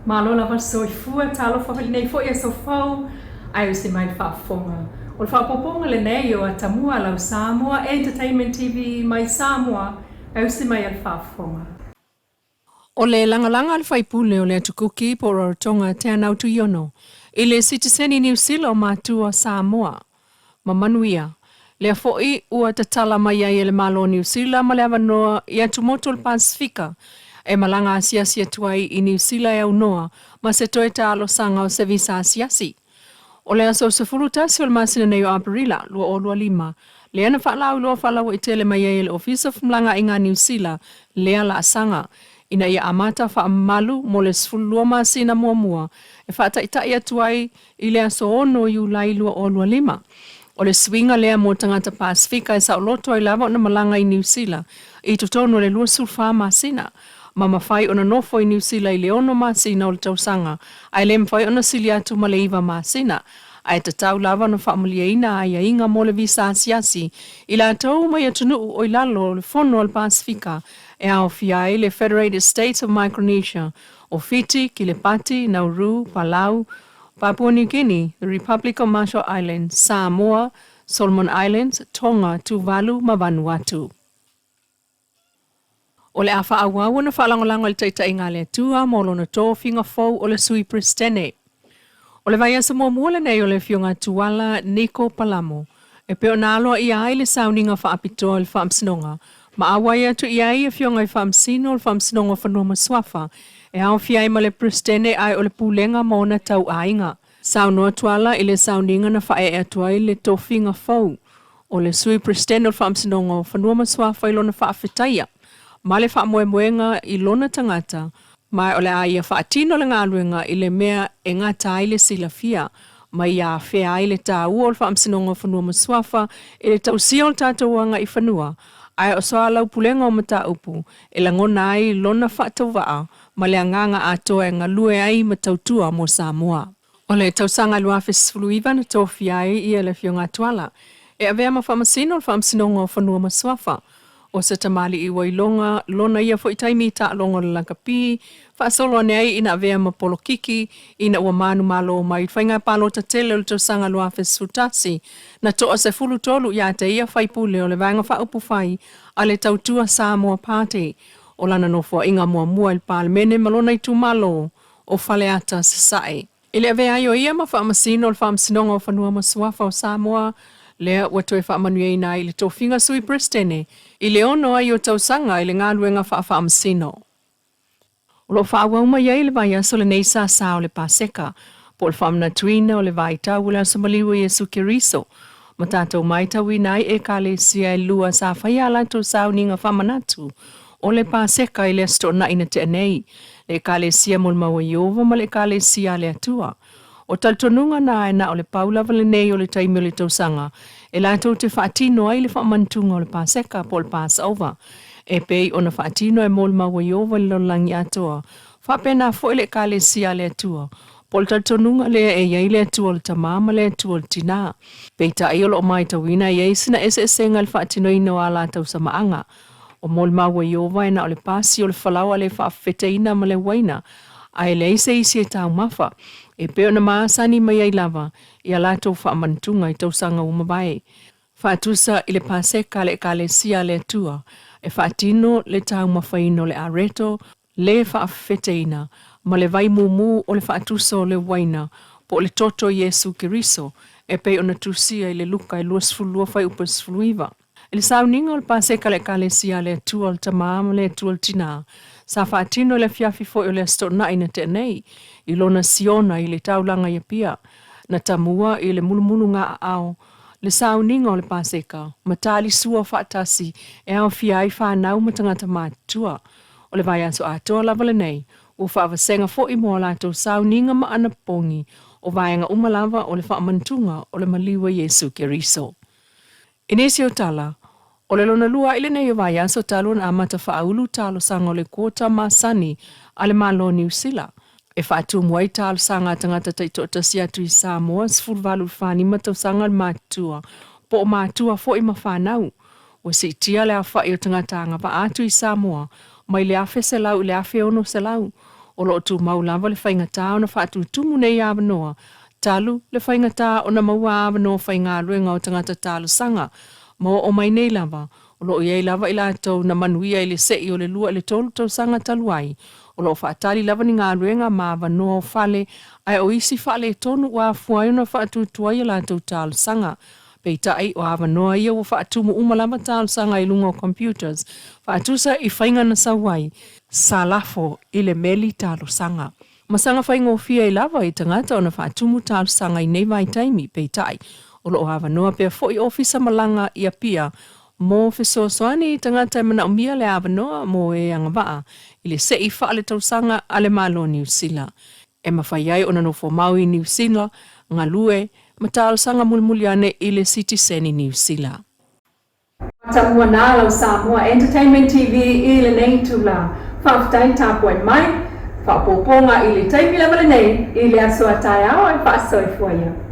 Malo lava le soifua, talofa i lenei foi aso fou, ae usi mai le faafofoga. O le faaopoopoga lenei o Atamua a lau Samoa Entertainment TV mai Samoa, ae usi mai a le faafofoga. O le lagalaga a le faipule o le Atu Kuki po o Rarotonga Teanau Tuiono i le sitiseni Niu Sila o matua Samoa ma manuia, lea foi ua tatala mai ai e le Malo o Niu Sila ma le avanoa i atumotu o le Pasefika e malaga asiasi atu ai i Niu Sila e aunoa ma se toe talosaga o se visa asiasi. O le aso 11 o le masina nei o Aperila 2025, lea na faalauiloa faalauaitele mai ai e le Ofisa o Femalagaaiga a Niu Sila lea laasaga, ina ia amata faamamalu mo le 12 masina muamua e faataitai atu ai i le aso 6 Iulai 2025. O le suiga lea mo tagata Pasefika e saoloto ai lava ona malaga i Niu Sila i totonu o le 24 masina, ma mafai ona nofo i Niu Sila i le 6 masina o le tausaga, ae le mafai ona sili atu ma le 9 masina, ae tatau lava ona faamalieina aiaiga mo le visa asiasi i latou mai atunuu o i lalo o le Fono a le Pasefika e aofia ai le Federated States of Micronesia, o Fiti, Kiribati, Nauru, Palau, Papua New Guinea, the Republic of Marshall Islands, Samoa, Solomon Islands, Tonga, Tuvalu ma Vanuatu. O le a faaauau ona faalagolago i le taitaiga a le Atua mo lona tofiga fou o le Sui Peresetene. O le vaiaso muamua lenei o le Afioga Tuala Niko Palamo e pei ona aloaia ai le sauniga faapitoa i le Faamasinoga ma auai atu i ai Afioga i Faamasino o le Faamasinoga o Fanua ma Suafa e aofia ai ma le Peresetene ae o le Pulega ma ona tauaiga. Saunoa Tuala i le sauniga na faaee atu ai le tofiga fou o le Sui Peresetene o le Faamasinoga o Fanua ma Suafa i lona faafetaia ma le faamoemoega i lona tagata, ma o le a ia faatino le galuega i le mea e gata ai le silafia ma ia afea ai le taua o le Faamasinoga o Fanua ma Suafa i le tausia o le tatou agaifanua, ae o soalaupulega o mataupu e lagona ai lona faatauvaa ma le agaga atoa e galue ai ma tautua mo Samoa. O le tausaga 2019 na tofia ai ia le Afioga a Tuala e avea ma Faamasino o le Faamasinoga o Fanua ma Suafa. O se tamalii ua iloga lona ia foi taimi i taaloga o le lakapi, faasolo ane ai ina avea ma polokiki ina ua manumalo mai i faiga palota tele o le tausaga 2011, na toa 13 ia te ia faipule o le Vaega Faaupufai a le Tautua Samoa Party. O lana nofoaiga muamua i le Palemene ma lona itumalo o Faleata Sasae. I le avea ai o ia ma Faamasino o le Faamasinoga o Fanua ma Suafa o Samoa, lea ua toe faamanuiaina ai i le tofiga Sui Peresetene i le ono ai o tausaga i le galuega faafaamasino. O lo o faaauau mai ai le vaiaso lenei sasa o le Paseka, po o le faamanatuina o le vaitau o le Aso Maliu o Iesu Keriso, ma tatou matauina ai Ekalesia e lua sa faia a latou sauniga faamanatu o le Paseka i le Aso Toonai na tea nei, le Ekalesia Molimau a Ieova ma le Ekalesia a le Atua. O talitonuga na e na o le pau lava lenei o le taimi o le tausaga e latou te faatino ai le faamanatuga o le Paseka po o le Passover, e pei ona faatino e molimau a Ieova i le lalolagi atoa, faapena foi le Ekalesia a le Atua, po o le talitonuga lea e i ai le Atua o le Tama ma le Atua o le Tina. Peitai o lo o matauina e i ai sina eseesega i le faatinoina o a latou samaaga. O molimau a Ieova e na o le pasi o le falaoa le faafefeteina ma le uaina, a e leai se isi e taumafa, e pei ona masani mai ai lava i a latou faamanatuga i tausaga ua mavae. Faatusa i le Paseka a le Ekalesia a le Atua, e faatino le taumafaina o le areto le faafefeteina ma le vai mumu o le faatusa o le uaina po o le toto o Iesu Keriso e pei ona tusia i le Luka e 22 fuaiupu e 19. I le sauniga o le Paseka a le Ekalesia a le Atua o le Tama ma le Atua o le Tina, sa faatino i le afiafi foi o le Aso Toonai na tea nei, i lona Siona i le taulaga i Apia, na tamua i le mulumuluga-aao le sauniga o le Paseka ma talisua faatasi e aofia ai fanau ma tagata matutua. O le vaiaso atoa lava lenei, ua faavasega foi mo a latou sauniga ma anapogi o vaega uma lava o le faamanatuga o le maliu a Iesu Keriso. I nisi o tala, o le lona lua ai lenei o vaiaso talu ona amata faaulu talosaga o le quota masani a le Malo o Niu Sila e faatumu ai talosaga a tagata taitoatasi atu i Samoa 18 i le 45 tausaga le matutua po o matua foi ma fanau. Ua siitia le aofai o tagata agavaa atu i Samoa mai le 1,100 i le 1,600. O lo o tumau lava le faigata ona faatutumu nei avanoa, talu le faigata ona maua avanoa faigaluega o tagata talosaga ma oo mai nei lava. O lo o i ai lava i latou na manuia i le se'i o le 2 i le 3 tausaga talu ai, o lo o faatali lava ni galuega ma avanoa o fale, ae o isi faaletonu ua afua ai ona faatuatuai a latou talosaga. Peitai, o avanoa ia ua faatumu uma lava talosaga i luga o computers, faatusa i faiga na sau ai, sa lafo i le meli talosaga. Ma saga faigofie ai lava i tagata ona faatumu talosaga i nei vaitaimi, peitai, o lo o avanoa pea foi ofisa malaga i Apia mo fesoasoani i tagata e manaomia le avanoa mo e agavaa i le se'i faaletausaga a le Malo Niu Sila, e mafai ai ona nofo mau i Niu Sila, galue, ma talosaga mulimuli ane i le sitiseni Niu Sila. Matamua nā lau Samoa Entertainment TV i lenei itulā. Faafetai tapuai mai, faaopoopoga i le taimi lava lenei i le aso a taeao e faasoifua ia.